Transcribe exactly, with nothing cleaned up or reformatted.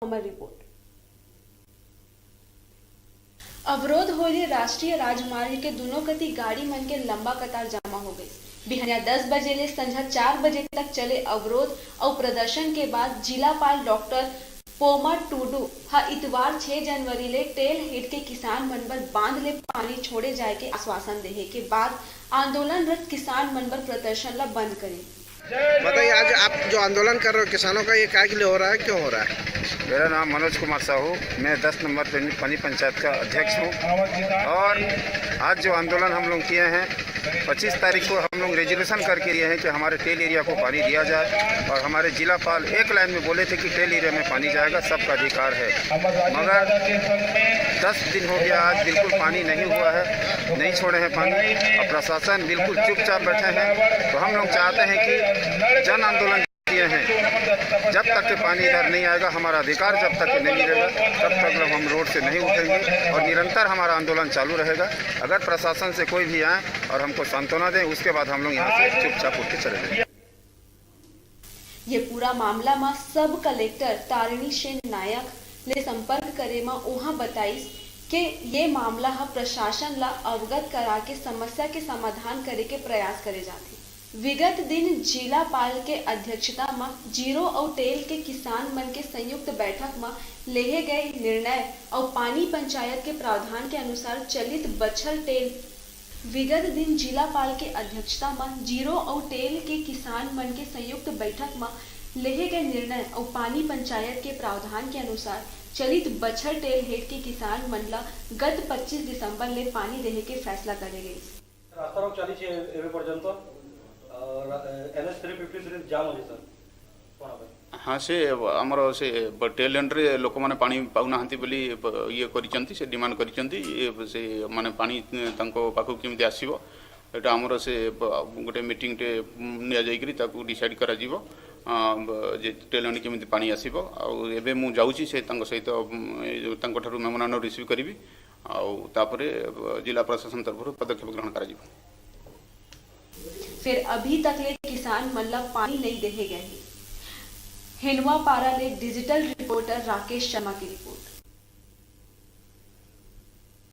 हमर रिपोर्ट। अवरोध होए ले राष्ट्रीय राजमार्ग के दूनों कति गाड़ी मन के लंबा कतार जमा हो गइस। बिहनिया दस बजे ले संझा चार बजे तक चले अवरोध अउ प्रदर्शन के बाद जिलापाल डॉक्टर पोमा टुडू ह इतवार छह जनवरी ले टेल हेड के किसान मन बर बांध ले पानी छोड़े जाए के आश्वासन देहे के बाद आंदोलनरत किसान मन बर प्रदर्शन ल बंद करिन। बताइए, आज आप जो आंदोलन कर रहे हो किसानों का, ये काय के लिए हो रहा है, क्यों हो रहा है? मेरा नाम मनोज कुमार साहू, मैं दस नंबर पनी पंचायत का अध्यक्ष हूँ। और आज जो आंदोलन हम लोग किए हैं, पच्चीस तारीख को हम लोग रेजोल्यूशन करके दिए हैं कि हमारे टेल एरिया को पानी दिया जाए, और हमारे जिलापाल एक लाइन में बोले थे कि टेल एरिया में पानी जाएगा, सबका अधिकार है। मगर दस दिन हो गया, आज बिल्कुल पानी नहीं हुआ है, नहीं छोड़े हैं पानी, और प्रशासन बिल्कुल चुपचाप बैठे हैं। तो हम लोग चाहते हैं कि जन आंदोलन किए हैं, जब तक के पानी इधर नहीं आएगा, हमारा अधिकार जब तक के नहीं मिलेगा, तब तक लोग हम रोड से नहीं उठेंगे और निरंतर हमारा आंदोलन चालू रहेगा। अगर प्रशासन से कोई भी आए और हमको सांत्वना दें, उसके बाद हम लोग यहाँ से चुपचाप उठ के चले जाएंगे। ये पूरा मामला म सब कलेक्टर तारिणी सेन नायक ले संपर्क करे म ओहा बताइस के ये मामला ह प्रशासन ल अवगत करा के समस्या के समाधान करे के प्रयास करे जाथे। विगत दिन जिलापाल के अध्यक्षता म जीरो अउ टेल के किसान मन के संयुक्त बैठक म लेहे गए निर्णय अउ पानी पंचायत के प्रावधान के अनुसार चलित बछर टेल विगत दिन जिलापाल के अध्यक्षता म जीरो अउ टेल के किसान मन के संयुक्त बैठक म लेहे गए निर्णय अउ पानी पंचायत के प्रावधान के अनुसार चलित बछर टेल हेड के किसान मन ल गत पच्चीस दिसंबर ले पानी देहे के फैसला करे गइस। ରାସ୍ତା ରୋକ ଚାଲିଛି ଏ- ଏବେ ପର୍ଯ୍ୟନ୍ତ। N H three fifty three jam ଅଛି ସାର୍। କ'ଣ ପାଇଁ? हाँ, से आमर से टेल एंड रे लोकमाने पानी पाउनाहांती बोली ये करिसेंती, से डिमांड करिसेंती, ये से माने पानी तांको पाखु केमिति आसीबो, एटा आमर से गोटे मीटिंगटे निया जाइकरी ताकु डिसाइड कराजिबो, अ, ब- जे टेल एंड केमिति पानी आसीबो। आउ एबे मु जाउची से तांको सहित, उम, ए जो तांको ठारु मेमोरांडम रिसीव करिबी, आउ तापरे जिला प्रशासन तरफरु पदक्षेप ग्रहण कराजिबो। फेर अभी तक ले किसान मन ल पानी नइ देहे गए हे। हेनुआपारा ले डिजिटल रिपोर्टर राकेश शर्मा की रिपोर्ट।